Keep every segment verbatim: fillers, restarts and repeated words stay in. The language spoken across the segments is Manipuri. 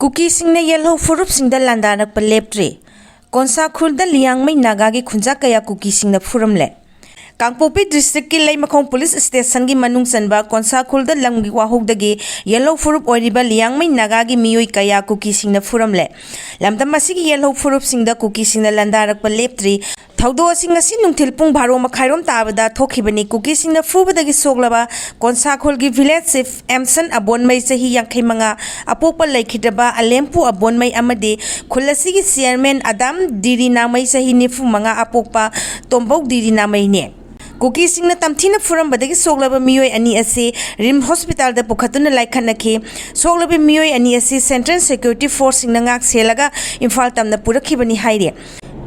ꯀꯨꯀꯤꯁꯤꯡꯅ ꯌꯦꯜꯍꯧ ꯐꯨꯔꯨꯞꯁꯤꯡꯗ ꯂꯥꯟꯗꯥꯔꯛꯄ ꯂꯦꯞꯇ꯭ꯔꯤ꯫ ꯀꯣꯟꯁꯥꯈꯨꯜꯗ ꯂꯤꯌꯥꯡꯃꯩ ꯅꯥꯒꯥꯒꯤ ꯈꯨꯟꯖꯥ ꯀꯌꯥ ꯀꯨꯀꯤꯁꯤꯡꯅ ꯐꯨꯔꯝꯂꯦ꯫ ꯀꯥꯡꯄꯣꯛꯄꯤ ꯗꯤꯁꯇ꯭ꯔꯤꯛꯀꯤ ꯂꯩꯃꯈꯣꯡ ꯄꯨꯂꯤꯁ ꯁ꯭ꯇꯦꯁꯟꯒꯤ ꯃꯅꯨꯡ ꯆꯟꯕ ꯀꯣꯟꯁꯥꯈꯨꯜꯗ ꯂꯝꯒꯤ ꯋꯥꯍꯧꯗꯒꯤ ꯌꯦꯜꯍꯧ ꯐꯨꯔꯨꯞ ꯑꯣꯏꯔꯤꯕ ꯂꯤꯌꯥꯡꯃꯩ ꯅꯥꯒꯥꯒꯤ ꯃꯤꯑꯣꯏ ꯀꯌꯥ ꯀꯨꯀꯤꯁꯤꯡꯅ ꯐꯨꯔꯝꯂꯦ꯫ ꯂꯝꯗꯝ ꯑꯁꯤꯒꯤ ꯌꯦꯜꯍꯧ ꯐꯨꯔꯨꯞꯁꯤꯡꯗ ꯀꯨꯀꯤꯁꯤꯡꯅ ꯂꯥꯟꯗꯥꯔꯛꯄ ꯂꯦꯞꯇ꯭ꯔꯤ꯫ ꯊꯧꯗꯣꯛ ꯑꯁꯤ ꯉꯁꯤ ꯅꯨꯡꯊꯤꯜ ꯄꯨꯡ ꯚꯥꯔꯣ ꯃꯈꯥꯏꯔꯣꯝ ꯇꯥꯕꯗ ꯊꯣꯛꯈꯤꯕꯅꯤ꯫ ꯀꯨꯀꯤꯁꯤꯡꯅ ꯐꯨꯕꯗꯒꯤ ꯁꯣꯛꯂꯕ ꯀꯣꯟꯁꯥꯈꯣꯜꯒꯤ ꯚꯤꯂꯦꯖ ꯆꯤꯐ ꯑꯦꯝꯁꯟ ꯑꯕꯣꯟꯃꯩ, ꯆꯍꯤ ꯌꯥꯡꯈꯩ ꯃꯉꯥ, ꯑꯄꯣꯛꯄ ꯂꯩꯈꯤꯗ꯭ꯔꯕ ꯑꯂꯦꯝꯄꯨ ꯑꯕꯣꯟꯃꯩ ꯑꯃꯗꯤ ꯈꯨꯜ ꯑꯁꯤꯒꯤ ꯆꯤꯌꯔꯃꯦꯟ ꯑꯗꯥꯝ ꯗꯤꯔꯤꯅꯥꯃꯩ, ꯆꯍꯤ ꯅꯤꯐꯨ ꯃꯉꯥ, ꯑꯄꯣꯛꯄ ꯇꯣꯝꯕꯧ ꯗꯤꯔꯤꯅꯥꯃꯩꯅꯤ꯫ ꯀꯨꯀꯤꯁꯤꯡꯅ ꯇꯝꯊꯤꯅ ꯐꯨꯔꯝꯕꯗꯒꯤ ꯁꯣꯛꯂꯕ ꯃꯤꯑꯣꯏ ꯑꯅꯤ ꯑꯁꯤ ꯔꯤꯝꯁ ꯍꯣꯁꯄꯤꯇꯥꯜꯗ ꯄꯨꯈꯠꯇꯨꯅ ꯂꯥꯏꯈꯠꯅꯈꯤ꯫ ꯁꯣꯛꯂꯕ ꯃꯤꯑꯣꯏ ꯑꯅꯤ ꯑꯁꯤ ꯁꯦꯟꯇ꯭ꯔꯦꯜ ꯁꯦꯀ꯭ꯌꯨꯔꯤꯇꯤ ꯐꯣꯔꯁꯁꯤꯡꯅ ꯉꯥꯛ ꯁꯦꯜꯂꯒ ꯏꯝꯐꯥꯜ ꯇꯝꯅ ꯄꯨꯔꯛꯈꯤꯕꯅꯤ ꯍꯥꯏꯔꯤ꯫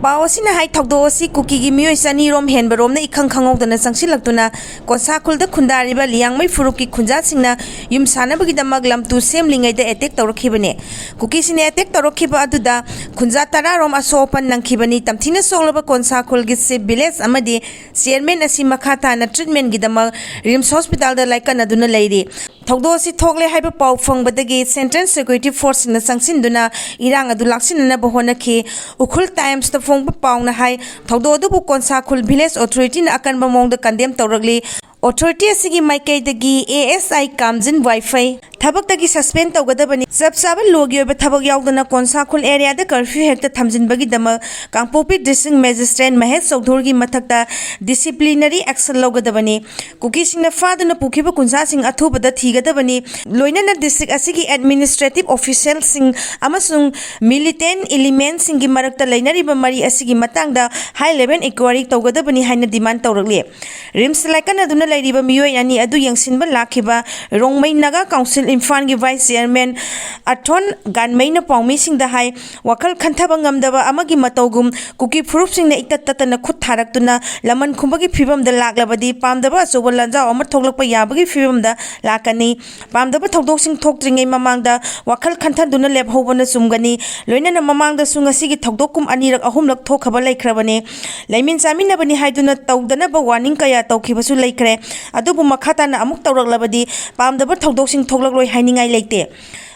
ꯄꯥꯎ ꯑꯁꯤꯅ ꯍꯥꯏ, ꯊꯧꯗꯣꯛ ꯑꯁꯤ ꯀꯨꯀꯤꯒꯤ ꯃꯤꯑꯣꯏ ꯆꯅꯤꯔꯣꯝ ꯍꯦꯟꯕꯔꯣꯝꯅ ꯏꯈꯪ ꯈꯪꯍꯧꯗꯅ ꯆꯪꯁꯤꯜꯂꯛꯇꯨꯅ ꯀꯣꯟꯁꯥꯈꯨꯜꯗ ꯈꯨꯟꯗꯥꯔꯤꯕ ꯂꯤꯌꯥꯡꯃꯩ ꯐꯨꯔꯨꯞꯀꯤ ꯈꯨꯟꯖꯥꯁꯤꯡꯅ ꯌꯨꯝ ꯁꯥꯅꯕꯒꯤꯗꯃꯛ ꯂꯝ ꯇꯨ ꯁꯦꯝꯂꯤꯉꯩꯗ ꯑꯦꯇꯦꯛ ꯇꯧꯔꯛꯈꯤꯕꯅꯤ꯫ ꯀꯨꯀꯤꯁꯤꯡꯅ ꯑꯦꯇꯦꯛ ꯇꯧꯔꯛꯈꯤꯕ ꯑꯗꯨꯗ ꯈꯨꯟꯖꯥ ꯇꯔꯥꯔꯣꯝ ꯑꯁꯣꯛ ꯑꯄꯟ ꯅꯪꯈꯤꯕꯅꯤ꯫ ꯇꯝꯊꯤꯅ ꯁꯣꯛꯂꯕ ꯀꯣꯟꯁꯥꯈꯨꯜꯒꯤ ꯆꯤꯐ ꯚꯤꯂꯦꯖ ꯑꯃꯗꯤ ꯆꯤꯌꯔꯃꯦꯟ ꯑꯁꯤ ꯃꯈꯥ ꯇꯥꯅ ꯇ꯭ꯔꯤꯠꯃꯦꯟꯒꯤꯗꯃꯛ ꯔꯤꯝꯁ ꯍꯣꯁꯄꯤꯇꯥꯜꯗ ꯂꯥꯏꯀꯠꯅꯗꯨꯅ ꯂꯩꯔꯤ꯫ ꯊꯧꯗꯣꯛ ꯑꯁꯤ ꯊꯣꯛꯂꯦ ꯍꯥꯏꯕ ꯄꯥꯎ ꯐꯪꯕꯗꯒꯤ ꯁꯦꯟꯇ꯭ꯔꯦꯜ ꯁꯦꯀ꯭ꯌꯨꯔꯤꯇꯤ ꯐꯣꯔꯁꯁꯤꯡꯅ ꯆꯪꯁꯤꯟꯗꯨꯅ ꯏꯔꯥꯡ ꯑꯗꯨ ꯂꯥꯛꯁꯤꯟꯅꯅꯕ ꯍꯣꯠꯅꯈꯤ꯫ ꯎꯈ꯭ꯔꯨꯜ ꯇꯥꯏꯝꯁꯇ ꯐꯣꯡꯕ ꯄꯥꯎꯅ ꯍꯥꯏ, ꯊꯧꯗꯣꯛ ꯑꯗꯨꯕꯨ ꯀꯣꯟꯁꯥꯈꯨꯜ ꯚꯤꯂꯦꯖ ꯑꯣꯊꯣꯔꯤꯇꯤꯅ ꯑꯀꯟꯕ ꯃꯑꯣꯡꯗ ꯀꯟꯗꯦꯝ ꯇꯧꯔꯛꯂꯤ꯫ ꯑꯣꯊꯣꯔꯤꯇꯤ ꯑꯁꯤꯒꯤ ꯃꯥꯏꯀꯩꯗꯒꯤ ꯑꯦ ꯑꯦꯁ ꯑꯥꯏ ꯀꯥꯝꯖꯤꯟ ꯋꯥꯏꯐꯩ ꯊꯕꯛꯇꯒꯤ ꯁꯁꯄꯦꯟ ꯇꯧꯒꯗꯕꯅꯤ꯫ ꯆꯞ ꯆꯥꯕ ꯂꯣꯒꯤ ꯑꯣꯏꯕ ꯊꯕꯛ ꯌꯥꯎꯗꯅ ꯀꯣꯟꯁꯥꯈꯨꯜ ꯑꯦꯔꯤꯌꯥꯗ ꯀꯔꯐ꯭ꯌꯨ ꯍꯦꯛꯇ ꯊꯝꯖꯤꯟꯕꯒꯤꯗꯃꯛ ꯀꯥꯡꯄꯣꯛꯄꯤ ꯗꯤꯁꯇ꯭ꯔꯤꯛ ꯃꯦꯖꯤꯁꯇ꯭ꯔꯦꯠ ꯃꯍꯦꯁ ꯆꯧꯙꯨꯔꯒꯤ ꯃꯊꯛꯇ ꯗꯤꯁꯤꯄ꯭ꯂꯤꯅꯔꯤ ꯑꯦꯛꯁꯟ ꯂꯧꯒꯗꯕꯅꯤ꯫ ꯀꯨꯀꯤꯁꯤꯡꯅ ꯐꯥꯗꯨꯅ ꯄꯨꯈꯤꯕ ꯈꯨꯟꯖꯥꯁꯤꯡ ꯑꯊꯨꯕꯗ ꯊꯤꯒꯗꯕꯅꯤ꯫ ꯂꯣꯏꯅꯅ ꯗꯤꯁꯇ꯭ꯔꯤꯛ ꯑꯁꯤꯒꯤ ꯑꯦꯗꯃꯤꯅꯤꯁꯇ꯭ꯔꯦꯇꯤꯚ ꯑꯣꯐꯤꯁꯤꯌꯦꯜꯁꯤꯡ ꯑꯃꯁꯨꯡ ꯃꯤꯂꯤꯇꯦꯟ ꯏꯂꯤꯃꯦꯟꯁꯤꯡꯒꯤ ꯃꯔꯛꯇ ꯂꯩꯅꯔꯤꯕ ꯃꯔꯤ ꯑꯁꯤꯒꯤ ꯃꯇꯥꯡꯗ ꯍꯥꯏ ꯂꯦꯚꯦꯜ ꯏꯟꯀ꯭ꯋꯥꯏꯔꯤ ꯇꯧꯒꯗꯕꯅꯤ ꯍꯥꯏꯅ ꯗꯤꯃꯥꯟ ꯇꯧꯔꯛꯂꯤ꯫ ꯔꯤꯝꯁꯇ ꯂꯥꯏꯀꯠꯅꯗꯨꯅ ꯂꯩꯔꯤꯕ ꯃꯤꯑꯣꯏ ꯑꯅꯤ ꯑꯗꯨ ꯌꯦꯡꯁꯤꯟꯕ ꯂꯥꯛꯈꯤꯕ ꯔꯣꯡꯃꯩ ꯅꯥꯒꯥ ꯀꯥꯎꯟꯁꯤꯜ ꯏꯝꯐꯥꯜꯒꯤ ꯚꯥꯏꯁ ꯆꯤꯌꯔꯃꯦꯟ ꯑꯊꯣꯟ ꯒꯥꯟꯃꯩꯅ ꯄꯥꯎꯃꯤꯁꯤꯡꯗ ꯍꯥꯏ, ꯋꯥꯈꯜ ꯈꯟꯊꯕ ꯉꯝꯗꯕ ꯑꯃꯒꯤ ꯃꯇꯧꯒꯨꯝ ꯀꯨꯀꯤ ꯐꯨꯔꯨꯞꯁꯤꯡꯅ ꯏꯇꯠ ꯇꯠꯇꯅ ꯈꯨꯠ ꯊꯥꯔꯛꯇꯨꯅ ꯂꯃꯟ ꯈꯨꯝꯕꯒꯤ ꯐꯤꯕꯝꯗ ꯂꯥꯛꯂꯕꯗꯤ ꯄꯥꯝꯗꯕ ꯑꯆꯧꯕ ꯂꯥꯟꯖꯥꯎ ꯑꯃ ꯊꯣꯛꯂꯛꯄ ꯌꯥꯕꯒꯤ ꯐꯤꯕꯝꯗ ꯂꯥꯛꯀꯅꯤ꯫ ꯄꯥꯝꯗꯕ ꯊꯧꯗꯣꯛꯁꯤꯡ ꯊꯣꯛꯇ꯭ꯔꯤꯉꯩ ꯃꯃꯥꯡꯗ ꯋꯥꯈꯜ ꯈꯟꯊꯗꯨꯅ ꯂꯦꯞꯍꯧꯕꯅ ꯆꯨꯝꯒꯅꯤ꯫ ꯂꯣꯏꯅꯅ ꯃꯃꯥꯡꯗꯁꯨ ꯉꯁꯤꯒꯤ ꯊꯧꯗꯣꯛ ꯀꯨꯝ ꯑꯅꯤꯔꯛ ꯑꯍꯨꯝꯂꯛ ꯊꯣꯛꯈꯕ ꯂꯩꯈ꯭ꯔꯕꯅꯤ꯫ ꯂꯩꯃꯤꯟ ꯆꯥꯃꯤꯟꯅꯕꯅꯤ ꯍꯥꯏꯗꯨꯅ ꯇꯧꯗꯅꯕ ꯋꯥꯔꯅꯤꯡ ꯀꯌꯥ ꯇꯧꯈꯤꯕꯁꯨ ꯂꯩꯈ꯭ꯔꯦ꯫ ꯑꯗꯨꯕꯨ ꯃꯈꯥ ꯇꯥꯅ ꯑꯃꯨꯛ ꯇꯧꯔꯛꯂꯕꯗꯤ ꯄꯥꯝꯗꯕ ꯊꯧꯗꯣꯛꯁꯤꯡ ꯊꯣꯛꯂꯛꯂꯣꯏ ꯍꯥꯏꯅꯤꯡꯉꯥꯏ ꯂꯩꯇꯦ꯫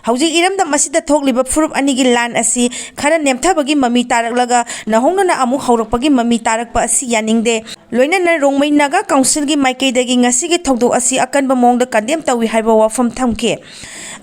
ꯍꯧꯖꯤꯛ ꯏꯔꯝꯗꯝ ꯑꯁꯤꯗ ꯊꯣꯛꯂꯤꯕ ꯐꯨꯔꯨꯞ ꯑꯅꯤꯒꯤ ꯂꯥꯟ ꯑꯁꯤ ꯈꯔ ꯅꯦꯝꯊꯕꯒꯤ ꯃꯃꯤ ꯇꯥꯔꯛꯂꯒ ꯅꯧꯍꯧꯅꯅ ꯑꯃꯨꯛ ꯍꯧꯔꯛꯄꯒꯤ ꯃꯃꯤ ꯇꯥꯔꯛꯄ ꯑꯁꯤ ꯌꯥꯅꯤꯡꯗꯦ꯫ ꯂꯣꯏꯅꯅ ꯔꯣꯡꯃꯩ ꯅꯥꯒꯥ ꯀꯥꯎꯟꯁꯤꯜꯒꯤ ꯃꯥꯏꯀꯩꯗꯒꯤ ꯉꯁꯤꯒꯤ ꯊꯧꯗꯣꯛ ꯑꯁꯤ ꯑꯀꯟꯕ ꯃꯑꯣꯡꯗ ꯀꯟꯗꯦꯝ ꯇꯧꯏ ꯍꯥꯏꯕ ꯋꯥꯐꯝ ꯊꯝꯈꯤ꯫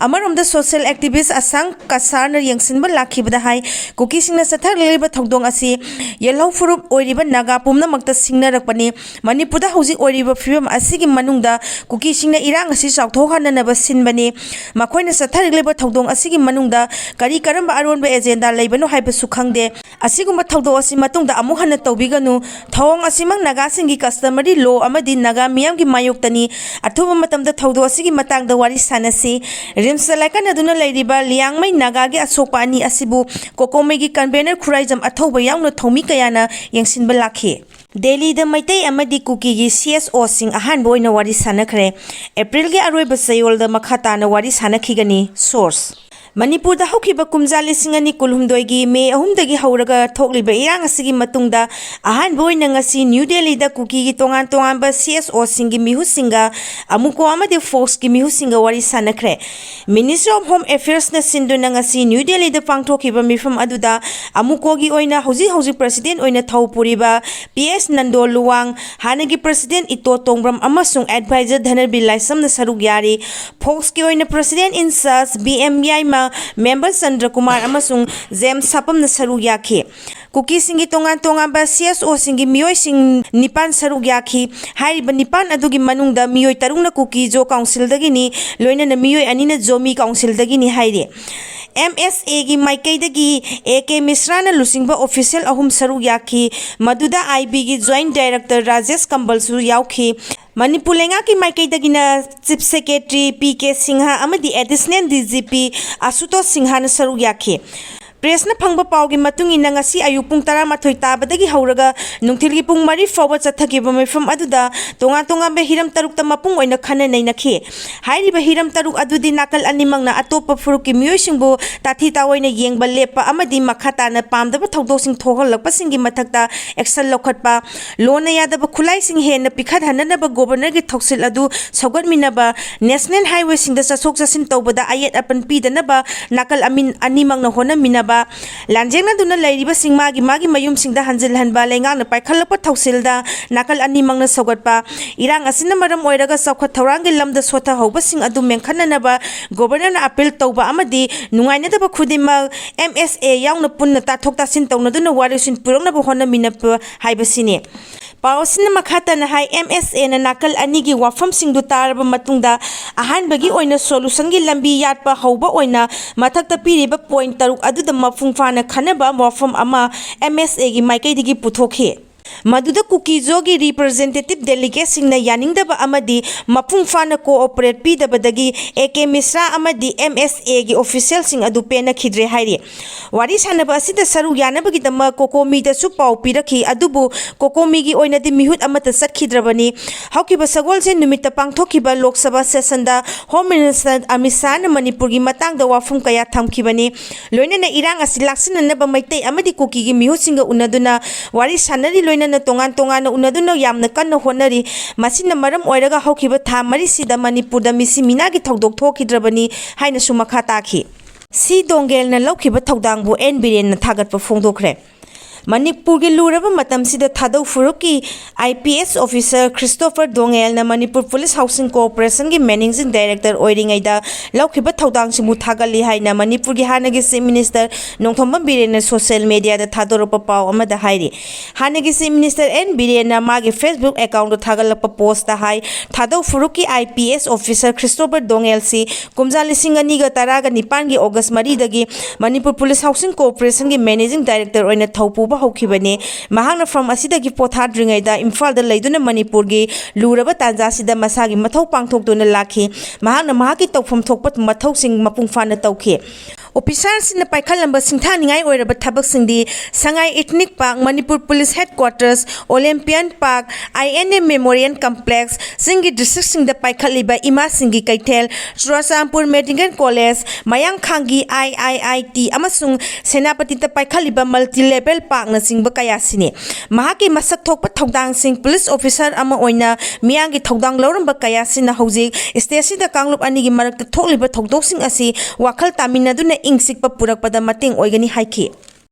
ꯑꯃꯔꯣꯝꯗ ꯁꯣꯁꯤꯌꯦꯜ ꯑꯦꯛꯇꯤꯚꯤꯁ꯭ꯠ ꯑꯁꯥꯡ ꯀꯁꯥꯔꯅ ꯌꯦꯡꯁꯤꯟꯕ ꯂꯥꯛꯈꯤꯕꯗ ꯍꯥꯏ, ꯀꯨꯀꯤꯁꯤꯡꯅ ꯆꯠꯊꯔꯛꯂꯤꯕ ꯊꯧꯗꯣꯛ ꯑꯁꯤ ꯌꯦꯜꯍꯧ ꯐꯨꯔꯨꯞ ꯑꯣꯏꯔꯤꯕ ꯅꯥꯒꯥ ꯄꯨꯝꯅꯃꯛꯇ ꯁꯤꯡꯅꯔꯛꯄꯅꯤ꯫ ꯃꯅꯤꯄꯨꯔꯗ ꯍꯧꯖꯤꯛ ꯑꯣꯏꯔꯤꯕ ꯐꯤꯕꯝ ꯑꯁꯤꯒꯤ ꯃꯅꯨꯡꯗ ꯀꯨꯀꯤꯁꯤꯡꯅ ꯏꯔꯥꯡ ꯑꯁꯤ ꯆꯥꯎꯊꯣꯛꯍꯟꯅꯅꯕ ꯁꯤꯟꯕꯅꯤ꯫ ꯃꯈꯣꯏꯅ ꯆꯠꯊꯔꯛꯂꯤꯕ ꯊꯧꯗꯣꯛ ꯑꯁꯤꯒꯤ ꯃꯅꯨꯡꯗ ꯀꯔꯤ ꯀꯔꯝꯕ ꯑꯔꯣꯟꯕ ꯑꯦꯖꯦꯟꯗꯥ ꯂꯩꯕꯅꯣ ꯍꯥꯏꯕꯁꯨ ꯈꯪꯗꯦ꯫ ꯑꯁꯤꯒꯨꯝꯕ ꯊꯧꯗꯣꯛ ꯑꯁꯤ ꯃꯇꯨꯡꯗ ꯑꯃꯨꯛ ꯍꯟꯅ ꯇꯧꯕꯤꯒꯅꯨ꯫ ꯊꯧꯑꯣꯡ ꯑꯁꯤꯃꯛ ꯅꯥꯒꯥꯁꯤꯡꯒꯤ customary law ꯑꯃꯗꯤ ꯅꯥꯒꯥ ꯃꯤꯌꯥꯝꯒꯤ ꯃꯥꯌꯣꯛꯇꯅꯤ꯫ ꯑꯊꯨꯕ ꯃꯇꯝꯗ ꯊꯧꯗꯣꯛ ꯑꯁꯤꯒꯤ ꯃꯇꯥꯡꯗ ꯋꯥꯔꯤ ꯁꯥꯟꯅꯁꯤ꯫ ꯔꯤꯝꯁꯇ ꯂꯥꯏꯀꯠꯅꯗꯨꯅ ꯂꯩꯔꯤꯕ ꯂꯤꯌꯥꯡꯃꯩ ꯅꯥꯒꯥꯒꯤ ꯑꯁꯣꯛꯄ ꯑꯅꯤ ꯑꯁꯤꯕꯨ ꯀꯣꯀꯣꯃꯩꯒꯤ convener ꯈꯨꯔꯥꯏꯖꯝ ꯑꯊꯧꯕ ꯌꯥꯎꯅ ꯊꯧꯃꯤ ꯀꯌꯥꯅ ꯌꯦꯡꯁꯤꯟꯕ ꯂꯥꯛꯈꯤ꯫ ꯗꯦꯜꯂꯤꯗ ꯃꯩꯇꯩ ꯑꯃꯗꯤ ꯀꯨꯀꯤꯒꯤ CSOꯁꯤꯡ ꯑꯍꯥꯟꯕ ꯑꯣꯏꯅ ꯋꯥꯔꯤ ꯁꯥꯟꯅꯈ꯭ꯔꯦ꯫ ꯑꯦꯄ꯭ꯔꯤꯜꯒꯤ ꯑꯔꯣꯏꯕ ꯆꯌꯣꯜꯗ ꯃꯈꯥ ꯇꯥꯅ ꯋꯥꯔꯤ ꯁꯥꯟꯅꯈꯤꯒꯅꯤ꯫ Source: ꯃꯅꯤꯄꯨꯔꯗ ꯍꯧꯈꯤꯕ ꯀꯨꯝꯖꯥ ꯂꯤꯁꯤꯡ ꯑꯅꯤ ꯀꯨꯟꯍꯨꯝꯗꯣꯏꯒꯤ ꯃꯦ ꯑꯍꯨꯝꯗꯒꯤ ꯍꯧꯔꯒ ꯊꯣꯛꯂꯤꯕ ꯏꯔꯥꯡ ꯑꯁꯤꯒꯤ ꯃꯇꯨꯡꯗ ꯑꯍꯥꯟꯕ ꯑꯣꯏꯅ ꯉꯁꯤ ꯅ꯭ꯌꯨ ꯗꯦꯜꯂꯤꯗ ꯀꯨꯀꯤꯒꯤ ꯇꯣꯉꯥꯟ ꯇꯣꯉꯥꯟꯕ CSOꯁꯤꯡꯒꯤ ꯃꯤꯍꯨꯠꯁꯤꯡꯒ, ꯑꯃꯨꯀꯣ ꯑꯃꯗꯤ ꯐꯣꯛꯁꯀꯤ ꯃꯤꯍꯨꯠꯁꯤꯡꯒ ꯋꯥꯔꯤ ꯁꯥꯟꯅꯈ꯭ꯔꯦ꯫ Ministry of Home Affairsꯅ ꯁꯤꯟꯗꯨꯅ ꯉꯁꯤ ꯅ꯭ꯌꯨ ꯗꯦꯜꯂꯤꯗ ꯄꯥꯡꯊꯣꯛꯈꯤꯕ ꯃꯤꯐꯝ ꯑꯗꯨꯗ ꯑꯃꯨꯀꯣꯒꯤ ꯑꯣꯏꯅ ꯍꯧꯖꯤꯛ ꯍꯧꯖꯤꯛ president ꯑꯣꯏꯅ ꯊꯧ ꯄꯨꯔꯤꯕ P S ꯅꯟꯗꯣ ꯂꯨꯋꯥꯡ, ꯍꯥꯟꯅꯒꯤ president ꯏꯇꯣ ꯇꯣꯡꯕ꯭ꯔꯝ ꯑꯃꯁꯨꯡ advisor ꯙꯅꯕꯤꯔ ꯂꯥꯏꯁ꯭ꯔꯝꯅ ꯁꯔꯨꯛ ꯌꯥꯔꯤ꯫ ꯐꯣꯛꯁꯀꯤ ꯑꯣꯏꯅ president in charge B M Yaima, member Chandra Kumar ꯑꯃꯁꯨꯡ ꯖꯦꯝꯁ ꯁꯥꯄꯝꯅ ꯁꯔꯨꯛ ꯌꯥꯈꯤ꯫ ꯀꯨꯀꯤꯁꯤꯡꯒꯤ ꯇꯣꯉꯥꯟ ꯇꯣꯉꯥꯟꯕ CSOꯁꯤꯡꯒꯤ ꯃꯤꯑꯣꯏꯁꯤꯡ ꯅꯤꯄꯥꯟ ꯁꯔꯨꯛ ꯌꯥꯈꯤ꯫ ꯍꯥꯏꯔꯤꯕ ꯅꯤꯄꯥꯟ ꯑꯗꯨꯒꯤ ꯃꯅꯨꯡꯗ ꯃꯤꯑꯣꯏ ꯇꯔꯨꯛꯅ ꯀꯨꯀꯤ ꯖꯣ ꯀꯥꯎꯟꯁꯤꯜꯗꯒꯤꯅꯤ, ꯂꯣꯏꯅꯅ ꯃꯤꯑꯣꯏ ꯑꯅꯤꯅ ꯖꯣꯃꯤ ꯀꯥꯎꯟꯁꯤꯜꯗꯒꯤꯅꯤ ꯍꯥꯏꯔꯤ꯫ MSAꯒꯤ ꯃꯥꯏꯀꯩꯗꯒꯤ A K ꯃꯤꯁ꯭ꯔꯥꯅ ꯂꯨꯆꯤꯡꯕ official ꯑꯍꯨꯝ ꯁꯔꯨꯛ ꯌꯥꯈꯤ꯫ ꯃꯗꯨꯗ IBꯒꯤ joint director ꯔꯥꯖꯦꯁ ꯀꯝꯕꯜꯁꯨ ꯌꯥꯎꯈꯤ꯫ ꯃꯅꯤꯄꯨꯔ ꯂꯩꯉꯥꯛꯀꯤ ꯃꯥꯏꯀꯩꯗꯒꯤꯅ chief secretary P K Singh ꯑꯃꯗꯤ additional DGP ꯑꯁꯨꯇꯣꯁ ꯁꯤꯡꯍꯅ ꯁꯔꯨꯛ ꯌꯥꯈꯤ꯫ ꯄ꯭ꯔꯦꯁꯅ ꯐꯪꯕ ꯄꯥꯎꯒꯤ ꯃꯇꯨꯡ ꯏꯟꯅ, ꯉꯁꯤ ꯑꯌꯨꯛ ꯄꯨꯡ ꯇꯔꯥꯃꯥꯊꯣꯏ ꯇꯥꯕꯗꯒꯤ ꯍꯧꯔꯒ ꯅꯨꯡꯊꯤꯜꯒꯤ ꯄꯨꯡ ꯃꯔꯤ ꯐꯥꯎꯕ ꯆꯠꯊꯈꯤꯕ ꯃꯤꯐꯝ ꯑꯗꯨꯗ ꯇꯣꯉꯥꯟ ꯇꯣꯉꯥꯟꯕ ꯍꯤꯔꯝ ꯇꯔꯨꯛꯇ ꯃꯄꯨꯡ ꯑꯣꯏꯅ ꯈꯟꯅ ꯅꯩꯅꯈꯤ꯫ ꯍꯥꯏꯔꯤꯕ ꯍꯤꯔꯝ ꯇꯔꯨꯛ ꯑꯗꯨꯗꯤ ꯅꯥꯀꯜ ꯑꯅꯤꯃꯛꯅ ꯑꯇꯣꯞꯄ ꯐꯨꯔꯨꯞꯀꯤ ꯃꯤꯑꯣꯏꯁꯤꯡꯕꯨ ꯇꯥꯊꯤ ꯇꯥꯑꯣꯏꯅ ꯌꯦꯡꯕ ꯂꯦꯞꯄ ꯑꯃꯗꯤ ꯃꯈꯥ ꯇꯥꯅ ꯄꯥꯝꯗꯕ ꯊꯧꯗꯣꯛꯁꯤꯡ ꯊꯣꯛꯍꯜꯂꯛꯄꯁꯤꯡꯒꯤ ꯃꯊꯛꯇ action ꯂꯧꯈꯠꯄ, ꯂꯣꯟꯅ ꯌꯥꯗꯕ ꯈꯨꯠꯂꯥꯏꯁꯤꯡ ꯍꯦꯟꯅ ꯄꯤꯈꯠꯍꯟꯅꯅꯕ ꯒꯣꯕꯔꯅꯔꯒꯤ ꯊꯧꯁꯤꯜ ꯑꯗꯨ ꯁꯧꯒꯠꯃꯤꯟꯅꯕ, ꯅꯦꯁꯅꯦꯜ ꯍꯥꯏꯋꯦꯁꯤꯡꯗ ꯆꯠꯊꯣꯛ ꯆꯠꯁꯤꯟ ꯇꯧꯕꯗ ꯑꯌꯦꯠ ꯑꯄꯟ ꯄꯤꯗꯅꯕ ꯅꯥꯀꯜ ꯑꯃꯤꯟ-, ꯑꯅꯤꯃꯛꯅ ꯍꯣꯠꯅꯃꯤꯟꯅꯕ, ꯂꯥꯟꯖꯦꯡꯅꯗꯨꯅ ꯂꯩꯔꯤꯕꯁꯤꯡ ꯃꯥꯒꯤ ꯃꯥꯒꯤ ꯃꯌꯨꯝꯁꯤꯡꯗ ꯍꯟꯖꯤꯜꯍꯟꯕ, ꯂꯩꯉꯥꯛꯅ ꯄꯥꯏꯈꯠꯂꯛꯄ ꯊꯧꯁꯤꯜꯗ ꯅꯥꯀꯜ ꯑꯅꯤꯃꯛꯅ ꯁꯧꯒꯠꯄ, ꯏꯔꯥꯡ ꯑꯁꯤꯅ ꯃꯔꯝ ꯑꯣꯏꯔꯒ ꯆꯥꯎꯈꯠ ꯊꯧꯔꯥꯡꯒꯤ ꯂꯝꯗ ꯁꯣꯊꯍꯧꯕꯁꯤꯡ ꯑꯗꯨ ꯃꯦꯟꯈꯠꯅꯅꯕ ꯒꯣꯕꯔꯅꯔꯅ ꯑꯥꯄꯤꯜ ꯇꯧꯕ ꯑꯃꯗꯤ ꯅꯨꯡꯉꯥꯏꯅꯗꯕ ꯈꯨꯗꯤꯡꯃꯛ ꯑꯦꯝ ꯑꯦꯁ ꯑꯦ ꯌꯥꯎꯅ ꯄꯨꯟꯅ ꯇꯥꯊꯣꯛ ꯇꯥꯁꯤꯟ ꯇꯧꯅꯗꯨꯅ ꯋꯥꯔꯦꯞꯁꯤꯡ ꯄꯨꯔꯛꯅꯕ ꯍꯣꯠꯅꯃꯤꯟꯅꯕ ꯍꯥꯏꯕꯁꯤꯅꯤ꯫ ꯄꯥꯎ ꯑꯁꯤꯅ ꯃꯈꯥ ꯇꯥꯅ ꯍꯥꯏ, ꯑꯦꯝ ꯑꯦꯁ ꯑꯦꯅ ꯅꯥꯀꯜ ꯑꯅꯤꯒꯤ ꯋꯥꯐꯝꯁꯤꯡꯗꯨ ꯇꯥꯔꯕ ꯃꯇꯨꯡꯗ, ꯑꯍꯥꯟꯕꯒꯤ ꯑꯣꯏꯅ solutionꯒꯤ ꯂꯝꯕꯤ ꯌꯥꯠꯄ ꯍꯧꯕ ꯑꯣꯏꯅ ꯃꯊꯛꯇ ꯄꯤꯔꯤꯕ point ꯇꯔꯨꯛ ꯑꯗꯨꯗ ꯃꯄꯨꯡ ꯐꯥꯅ ꯈꯟꯅꯕ ꯋꯥꯐꯝ ꯑꯃ ꯑꯦꯝ ꯑꯦꯁ ꯑꯦꯒꯤ ꯃꯥꯏꯀꯩꯗꯒꯤ ꯄꯨꯊꯣꯛꯈꯤ꯫ ꯃꯗꯨꯗ ꯀꯨꯀꯤꯖꯣꯒꯤ representative delegateꯁꯤꯡꯅ ꯌꯥꯅꯤꯡꯗꯕ ꯑꯃꯗꯤ ꯃꯄꯨꯡ ꯐꯥꯅ cooperate ꯄꯤꯗꯕꯗꯒꯤ ꯑꯦ ꯀꯦ ꯃꯤꯁ꯭ꯔꯥ ꯑꯃꯗꯤ ꯑꯦꯝ ꯑꯦꯁ ꯑꯦꯒꯤ officialꯁꯤꯡ ꯑꯗꯨ ꯄꯦꯟꯅꯈꯤꯗ꯭ꯔꯦ ꯍꯥꯏꯔꯤ꯫ ꯋꯥꯔꯤ ꯁꯥꯟꯅꯕ ꯑꯁꯤꯗ ꯁꯔꯨꯛ ꯌꯥꯅꯕꯒꯤꯗꯃꯛ ꯀꯣꯀꯣꯃꯤꯗꯁꯨ ꯄꯥꯎ ꯄꯤꯔꯛꯈꯤ, ꯑꯗꯨꯕꯨ ꯀꯣꯀꯣꯃꯤꯒꯤ ꯑꯣꯏꯅꯗꯤ ꯃꯤꯍꯨꯠ ꯑꯃꯠꯇ ꯆꯠꯈꯤꯗ꯭ꯔꯕꯅꯤ꯫ ꯍꯧꯈꯤꯕ ꯁꯒꯣꯜꯁꯦꯟ ꯅꯨꯃꯤꯠꯇ ꯄꯥꯡꯊꯣꯛꯈꯤꯕ ꯂꯣꯛ ꯁꯚꯥ sessionꯗ Home Minister ꯑꯃꯤꯠ ꯁꯥꯍꯅ ꯃꯅꯤꯄꯨꯔꯒꯤ ꯃꯇꯥꯡꯗ ꯋꯥꯐꯝ ꯀꯌꯥ ꯊꯝꯈꯤꯕꯅꯤ꯫ ꯂꯣꯏꯅꯅ ꯏꯔꯥꯡ ꯑꯁꯤ ꯂꯥꯛꯁꯤꯟꯅꯅꯕ ꯃꯩꯇꯩ ꯑꯃꯗꯤ ꯀꯨꯀꯤꯒꯤ ꯃꯤꯍꯨꯠꯁꯤꯡꯒ ꯎꯅꯗꯨꯅ ꯋꯥꯔꯤ ꯁꯥꯟꯅꯔꯤ, ꯂꯣꯏꯅꯅ ꯇꯣꯉꯥꯟ ꯇꯣꯉꯥꯟꯅ ꯎꯅꯗꯨꯅ ꯌꯥꯝꯅ ꯀꯟꯅ ꯍꯣꯠꯅꯔꯤ꯫ ꯃꯁꯤꯅ ꯃꯔꯝ ꯑꯣꯏꯔꯒ ꯍꯧꯈꯤꯕ ꯊꯥ ꯃꯔꯤꯁꯤꯗ ꯃꯅꯤꯄꯨꯔꯗ ꯃꯤꯁꯤ ꯃꯤꯅꯥꯒꯤ ꯊꯧꯗꯣꯛ ꯊꯣꯛꯈꯤꯗ꯭ꯔꯕꯅꯤ ꯍꯥꯏꯅꯁꯨ ꯃꯈꯥ ꯇꯥꯈꯤ꯫ ꯁꯤ ꯗꯣꯡꯒꯦꯜꯅ ꯂꯧꯈꯤꯕ ꯊꯧꯗꯥꯡꯕꯨ ꯑꯦꯟ ꯕꯤꯔꯦꯟꯅ ꯊꯥꯒꯠꯄ ꯐꯣꯡꯗꯣꯛꯈ꯭ꯔꯦ꯫ ꯃꯅꯤꯄꯨꯔꯒꯤ ꯂꯨꯔꯕ ꯃꯇꯝꯁꯤꯗ ꯊꯥꯗꯧ ꯐꯨꯔꯨꯞꯀꯤ I P S officer Christopher ꯗꯣꯡꯒꯦꯜꯅ ꯃꯅꯤꯄꯨꯔ Police Housing Corporationꯒꯤ Managing Director ꯑꯣꯏꯔꯤꯉꯩꯗ ꯂꯧꯈꯤꯕ ꯊꯧꯗꯥꯡꯁꯤꯡꯕꯨ ꯊꯥꯒꯠꯂꯤ ꯍꯥꯏꯅ ꯃꯅꯤꯄꯨꯔꯒꯤ ꯍꯥꯟꯅꯒꯤ Chief Minister ꯅꯣꯡꯊꯣꯝꯕꯝ ꯕꯤꯔꯦꯟꯅ social mediaꯗ ꯊꯥꯗꯣꯔꯛꯄ ꯄꯥꯎ ꯑꯃꯗ ꯍꯥꯏꯔꯤ꯫ ꯍꯥꯟꯅꯒꯤ Chief Minister ꯑꯦꯟ ꯕꯤꯔꯦꯟꯅ ꯃꯥꯒꯤ Facebook accountꯇ ꯊꯥꯒꯠꯂꯛꯄ postꯇ ꯍꯥꯏ, ꯊꯥꯗꯧ ꯐꯨꯔꯨꯞꯀꯤ I P S officer Christopher ꯗꯣꯡꯒꯦꯜꯁꯤ ꯀꯨꯝꯖꯥ ꯂꯤꯁꯤꯡ ꯑꯅꯤꯒ ꯇꯔꯥꯒ ꯅꯤꯄꯥꯟꯒꯤ August ꯃꯔꯤꯗꯒꯤ ꯃꯅꯤꯄꯨꯔ Police Housing Corporationꯒꯤ Managing Director ꯑꯣꯏꯅ ꯊꯧ ꯄꯨꯕ ꯍꯧꯈꯤꯕꯅꯤ꯫ ꯃꯍꯥꯛꯅ firm ꯑꯁꯤꯗꯒꯤ ꯄꯣꯊꯥꯗ꯭ꯔꯤꯉꯩꯗ ꯏꯝꯐꯥꯜꯗ ꯂꯩꯗꯨꯅ ꯃꯅꯤꯄꯨꯔꯒꯤ ꯂꯨꯔꯕ ꯇꯥꯟꯖꯥꯁꯤꯗ ꯃꯁꯥꯒꯤ ꯃꯊꯧ ꯄꯥꯡꯊꯣꯛꯇꯨꯅ ꯂꯥꯛꯈꯤ꯫ ꯃꯍꯥꯛꯅ ꯃꯍꯥꯛꯀꯤ ꯇꯧꯐꯝ ꯊꯣꯛꯄ ꯃꯊꯧꯁꯤꯡ ꯃꯄꯨꯡ ꯐꯥꯅ ꯇꯧꯈꯤ꯫ ꯑꯣꯐꯤꯁꯥꯔꯁꯤꯡꯅ ꯄꯥꯏꯈꯠꯂꯝꯕ ꯁꯤꯡꯊꯥꯅꯤꯡꯉꯥꯏ ꯑꯣꯏꯔꯕ ꯊꯕꯛꯁꯤꯡꯗꯤ ꯁꯉꯥꯏ ethnic park, Manipur police headquarters, olympian park, I N A memorial complex, ꯆꯤꯡꯒꯤ ꯗꯤꯁꯇ꯭ꯔꯤꯛꯁꯤꯡꯗ ꯄꯥꯏꯈꯠꯂꯤꯕ ꯏꯃꯥꯁꯤꯡꯒꯤ ꯀꯩꯊꯦꯜ, ꯆꯨꯔꯥꯆꯥꯟꯄꯨꯔ ꯃꯦꯗꯤꯀꯦꯜ ꯀꯣꯂꯦꯖ, ꯃꯌꯥꯡꯈꯥꯡꯒꯤ ꯑꯥꯏ ꯑꯥꯏ ꯑꯥꯏ ꯇꯤ ꯑꯃꯁꯨꯡ ꯁꯦꯅꯥꯄꯇꯤꯗ ꯄꯥꯏꯈꯠꯂꯤꯕ ꯃꯜꯇꯤ ꯂꯦꯚꯦꯜ ꯄꯥꯔꯛꯅꯆꯤꯡꯕ ꯀꯌꯥꯁꯤꯅꯤ꯫ ꯃꯍꯥꯛꯀꯤ ꯃꯁꯛ ꯊꯣꯛꯄ ꯊꯧꯗꯥꯡꯁꯤꯡ, ꯄꯨꯂꯤꯁ ꯑꯣꯐꯤꯁꯥꯔ ꯑꯃ ꯑꯣꯏꯅ ꯃꯤꯌꯥꯝꯒꯤ ꯊꯧꯗꯥꯡ ꯂꯧꯔꯝꯕ ꯀꯌꯥꯁꯤꯅ ꯍꯧꯖꯤꯛ ꯁ꯭ꯇꯦꯠꯁꯤꯗ ꯀꯥꯡꯂꯨꯞ ꯑꯅꯤꯒꯤ ꯃꯔꯛꯇ ꯊꯣꯛꯂꯤꯕ ꯊꯧꯗꯣꯛꯁꯤꯡ ꯑꯁꯤ ꯋꯥꯈꯜ ꯇꯥꯃꯤꯟꯅꯗꯨꯅ ꯏꯪ ꯆꯤꯛꯄ ꯄꯨꯔꯛꯄꯗ ꯃꯇꯦꯡ ꯑꯣꯏꯒꯅꯤ ꯍꯥꯏꯈꯤ꯫